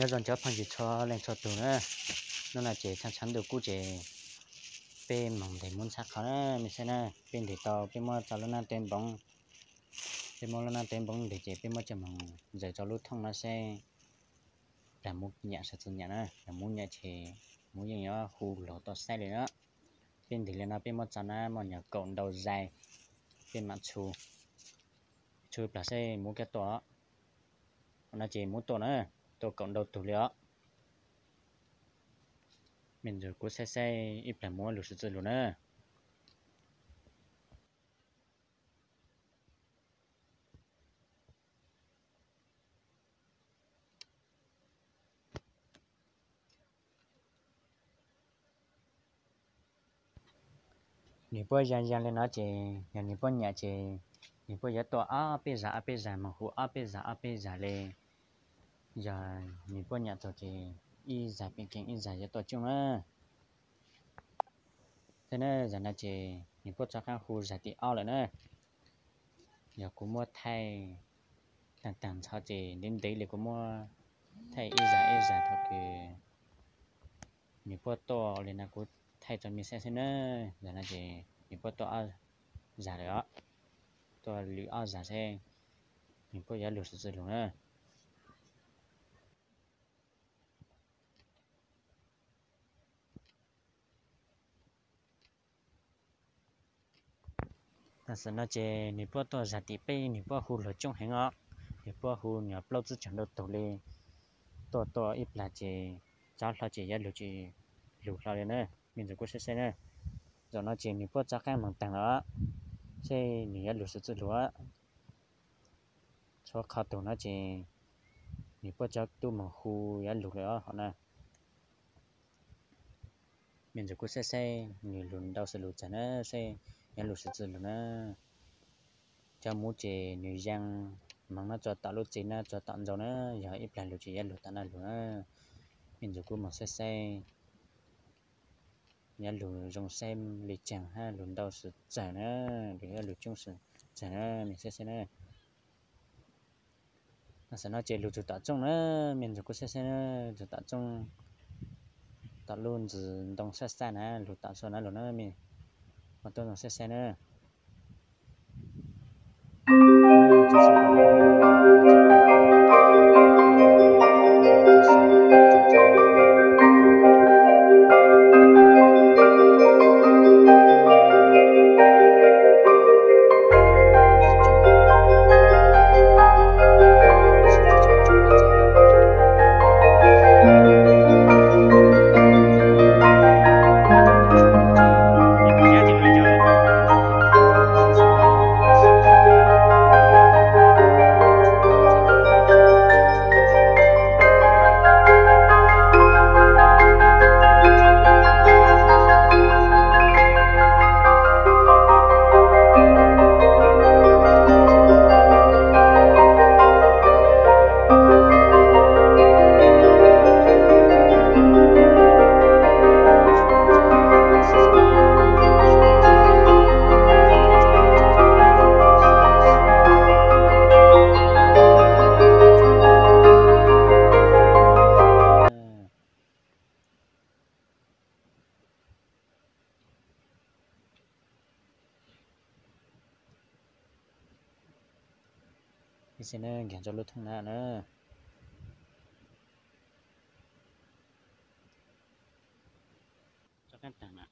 Nyob zoo cov phooj ywg txhua leej txhua tus na, hnub no ces tshav tshav ntuj kub ces peb moog ntes muab ntxhab qhov na, mej saib na, peb ntes tau, peb muab tso lub nab teb npoov, peb muab lub nab teb npoov ntes ces peb muab coj moog ntsaws rau lub thooj no seb plag muv nyam sawv txuv nyam na, plag muv nyam ces muv yeej yuav hu luag tuaj saib li na. Peb ntes li no peb muab tso na, muaj nyuam kaum ntau zais, peb mam txhu, txhu plag seb muv kab tuaj. Qhov no ces muv tuaj na, tuaj kaum ntau tug li os. Mej ntxuag kuv saib saib ib plag muv lug sawv txuv lug na. Nwg puab yaa yaa li no ces yog nwg puab nyam ces nwg puab yuav tuaj ob peb zag ob peb zag moog hu ob peb zag ob peb zag li. Yog nwg puab nyam txug ces ib zag pem keeg ib zag yuav tuaj coob na. Teb na, zag no ces nwg puab rov qaab hu zag tim ob lawm na. Yog kuv muab thaij taag taag nrho ces ntev ntev li kuv muab thaij ib zag ib zag thaum kws nwg puab tuaj li no kuv thaij rau mej saib xwb na. Zag no ces nwg puab tuaj ob zag lawm os, tuaj lwm ob zag seb nwg puab yuav lug sawv txuv lug na. Tam sim no ces nwg puab tuaj zag tim peb, nwg puab hu luag coob heev os, nwg puab hu nyuam plaub tsib caug ntau tug li. Tuaj tuaj ib plag ces tso hlo ces yuav lug tsis lug hlo li na, mej ntxuag kuv saib saib na. Zaum no ces nwg puab rov qaab moog taag lawm, seb nwg yuav lug sawv txuv lug. Txhua qhov tug no ces nwg puab cov tub moog hu yuav lug lawm os hov na. Mej ntxuag kuv saib saib nwg lug ntau sawv lug txag na, seb yuav lug sawv txuv lug na. Cov muv ces nwg yaa moog no tso tom lub txeg na, tso tom ntxau na, yog ib plag lug ces yuav lug tom no lug na. Mej ntxuag kuv moog saib saib yuav lug zoo saib li caag hab lug ntau sawv txuv txag na, lug yuav lug coob sawv txuv txag na, mej saib saib na. Tam sim no ces lug txug tom txooj na, mej ntxuag kuv saib saib na, txug tom txooj, tom lub ntsis ntoo sab sab na, lug tom txug na lug na, mej ua tub ntoo sab sab na. Ib xwb na, nkaag rau lub thooj na na. Rov qaab taag na.